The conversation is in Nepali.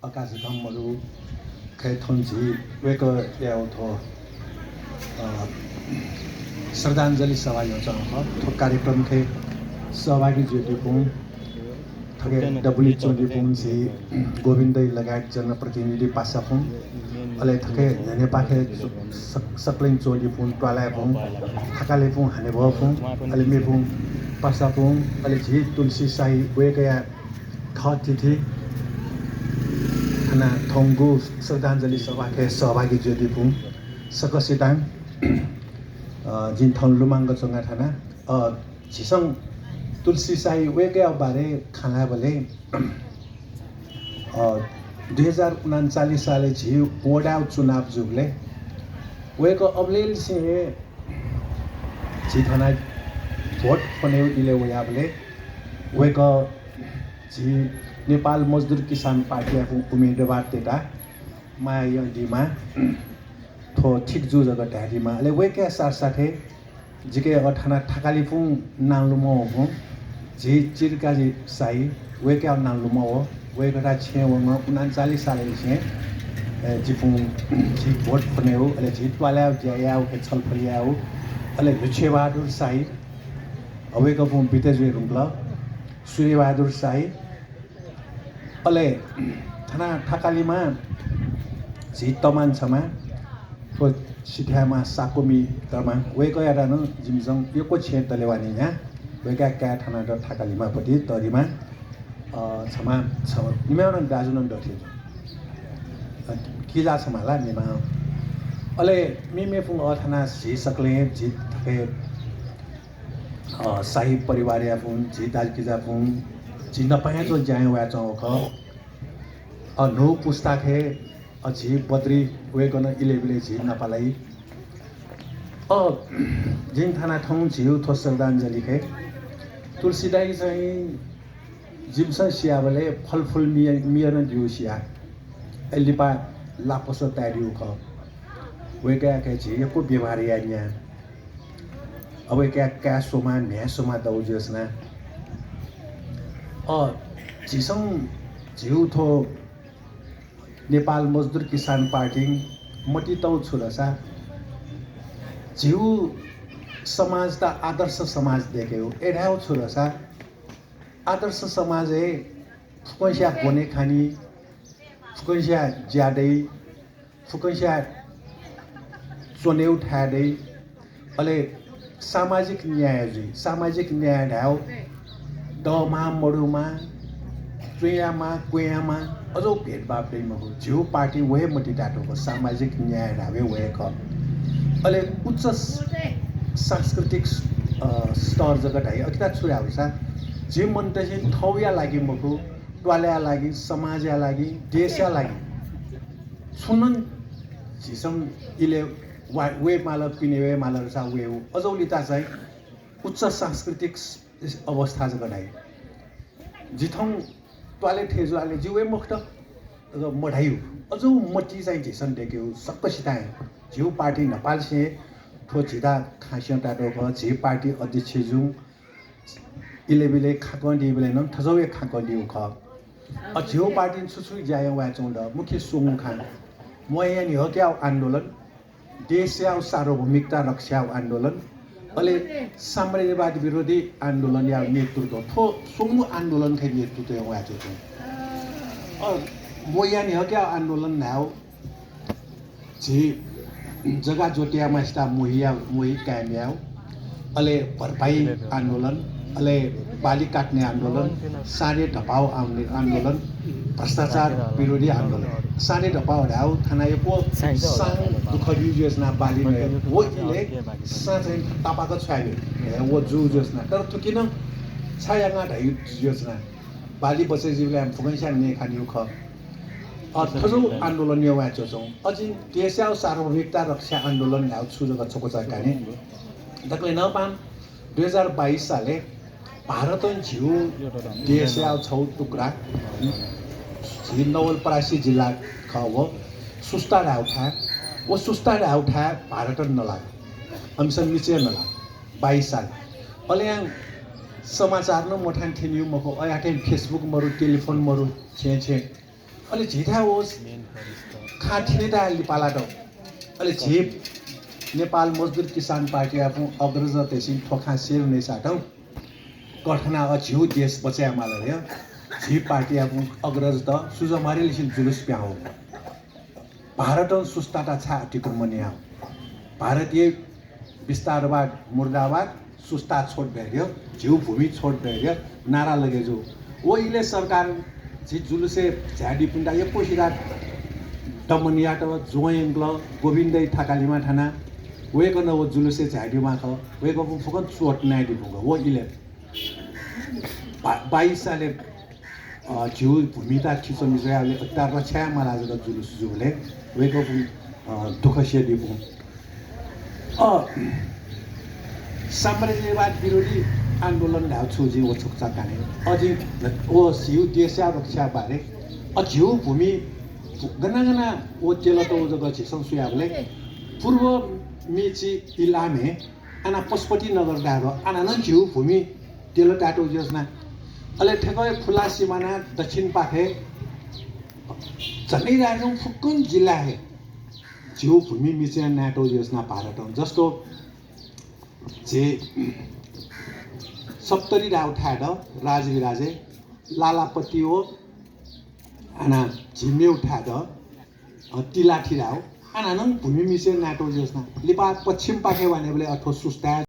अकाशगमहरू खैथुन्जी वेको याउ थो श्रद्धाञ्जलि सभा यो थो कार्यक्रम खे सहभागी ज्योतिपुङ थगे डबुली चोलिपुङ जी गोविन्दै लगायत जनप्रतिनिधि पासापुङ अले थके नेपाखे सक्लिङ चोलिपुङ ट्वालापुङ थाकालेपुङ हानेभपुङ अले मेपुङ पासापुङ अले झी तुलसी साई वेगया थ तिथि थाना थोंगु श्रद्धाञ्जलि सभा खे सहभागी ज्योतिपुङ सकसिताङ जिन थन लुमाङ्ग चोंगा थाना झिसङ तुलसी साई वेगया बारे खाना बले 2039 साले झी वडाव चुनाव जुगले वेको अबलेल सिंह झी थाना भोट पने इले वयाबले वेको झी नेपाल मजदुर किसान पार्टी उम्मेदवार तेटा माया दिमा थो ठीक जु जग ढाडीमा ले वेके सारसाथे जिके अठाना थाकालिपुङ नालुमो हो झी चिरकाजी साई वेके नालुमो हो वेगटा छेवङ 39 साले छे जिपुङ झी भोट पने हो अले झी ट्वाल्याउ ज्यायाउ के छलफलियाउ अले लुछेबहादुर साई अवेको पुङ बितेजवे रुम्ला सूर्यबहादुर साई अले थाना थाकालीमा झी तमान छमा तो सिठामा साकोमी तमा वेको याडानो जिमजङ योको छे तलेवानी या वेका क्या थाना द थाकालीमा पति तरिमा छमा छ निमाउन दाजुन दथे किजा छमाला निमा अले मिमेफुङ अथाना झी सकले झी थके साही परिवार याफुङ झी दालकिजा फुङ झी नपाया जो जाय वा चौख नो पुस्ताखे झी बद्री वेगन इलेबिले झी नपालाई जिन थाना ठाउँ झिउ थो श्रद्धाञ्जलि खे तुलसीदाई चाहिँ जिमसा सियाबले फलफुल मियन दिउ सिया एलिपा लापसो ताडिउ ख वेगा के झी को व्यवहार यानिया अब क्या सोमा म्यासोमा दौ जसना झिसङ झिउ थो नेपाल मजदुर किसान पार्टी मटितौ छुरसा झिउ समाज त आदर्श समाज देख्यो एढाउ छुरसा आदर्श समाज है फुकैसा बोने खानी फुकैसा ज्यादै फुकैसा चोनेउ ठाडै अले सामाजिक न्याय ढाउ दमा मडुमा चुयामा कुयामा अझौ भेदभाव दैमा हो झिउ पार्टी वे मटी डाटोको सामाजिक न्याय ढावे वे ख अले उच्च सांस्कृतिक स्तर जगत है अकिता छुराउसा जे मन त चाहिँ थौया लागि मको ट्वाल्या लागि समाजया लागि देशया लागि सुनन झिसम इले वे माल पिने वे माल रसा वे हो अझौलिता चाहिँ उच्च सांस्कृतिक अवस्था जगत है जिथौं ट्वाले ठेजुआले जिउे मुक्त मढाइउ अझौ मटी चाहिँ झिसन देख्यो सक्कसिता झिउ पार्टी नेपाल से ठो झिदा खासिया टाटो भ झि पार्टी अध्यक्ष जु इलेबिले खाकंडी बिले न थजौए खाकंडी ख झिउ पार्टी सुसु जाय वा चौंड मुख्य सोंग खान मयानी हो क्या आन्दोलन देशया सार्वभौमिकता रक्षा आन्दोलन अले साम्राज्यवाद विरोधी आन्दोलन या नेतृत्व थो सोंग आन्दोलन खे नेतृत्व वा चाहिँ मोयानी हो क्या आन्दोलन नाउ झी जगा जोटियामा स्टा मोही कायम्याउ अले भरपाई आन्दोलन अले बाली काट्ने आन्दोलन सारे ढपाउ आउने आन्दोलन भ्रष्टाचार विरोधी आन्दोलन सारे ढपाउ ढाउ थानाको साङ दुःख योजना बाली वो इले साँझै तापाको छायो वो जु योजना तर त्यो किन छायाङा ढाइ योजना बाली बसेजीले हामी फुकैसा ने खानिउ ख थजौ आन्दोलन यो वाचो छौं अझै देशया सार्वभौमिकता रक्षा आन्दोलन ल्याउ छु जग छोको चकाने दक्ले नपाम 2022 साले भारत झिउ देशया छौ टुक्रा झि नवलपरासी जिल्ला खव सुस्ता राउठा वो सुस्ता राउठा भारत नलाग हमसन निचे नलाग 22 साल अल्याङ समाचार न मोठान थिन्यु मको अयाटे फेसबुक मरु टेलिफोन मरु छे अहिले झिठा होस् खाठिने त लिपालाट अहिले झिप नेपाल मजदुर किसान पार्टी आफू अग्रज तेसिन ठोखा सेल नै साटौ गठना अझ्यौ देश बचाया मालय झिप पार्टी आफू अग्रज त सुज मारिलिसिन जुलुस प्याउ भारत सुस्ताटा छा अतिक्रमण या भारतीय विस्तारवाद मुर्दाबाद सुस्ता छोड भ्यायो झिउ भूमि छोड भ्यायो नारा लगे जो वो इले सरकार झि जुलुसे झ्याडी पिण्डा यो पोसिरा दमनियाट जोयंग्ल गोविन्दै थाकालीमा ठाना वेको न वो जुलुसे झ्याडी माख वेको फुकन चोट नाइडी भुग वो इले 22 साले झिउ भूमिता खिचोमी जयाले अत्तार रक्षा महाराजको जुलुस जुले वेको दुःखसिया दिपु साम्राज्यवाद विरोधी आन्दोलन ढाल्छु जी वो छुक्चा काने अझै वो सिउ देशा रक्षा बारे अझिउ भूमि गना वो तेल तो जग छिसं सुयाबले पूर्व मिची इलामे आना पशुपति नगर डागो आना न झिउ भूमि तेल टाटो योजना अले ठेकै खुला सिमाना दक्षिण पाखे झनै राजौं फुक्कन जिल्ला हे झिउ भूमि मिचे नाटो योजना भारत जस्तो जे 70 राव ठाड राजविराजे लालापति हो आना झिमेउ ठाड तिलाठी राव आना नङ भूमि मिसे नाटो योजना लिपा पश्चिम पाखे भने बेले अथवा सुस्ता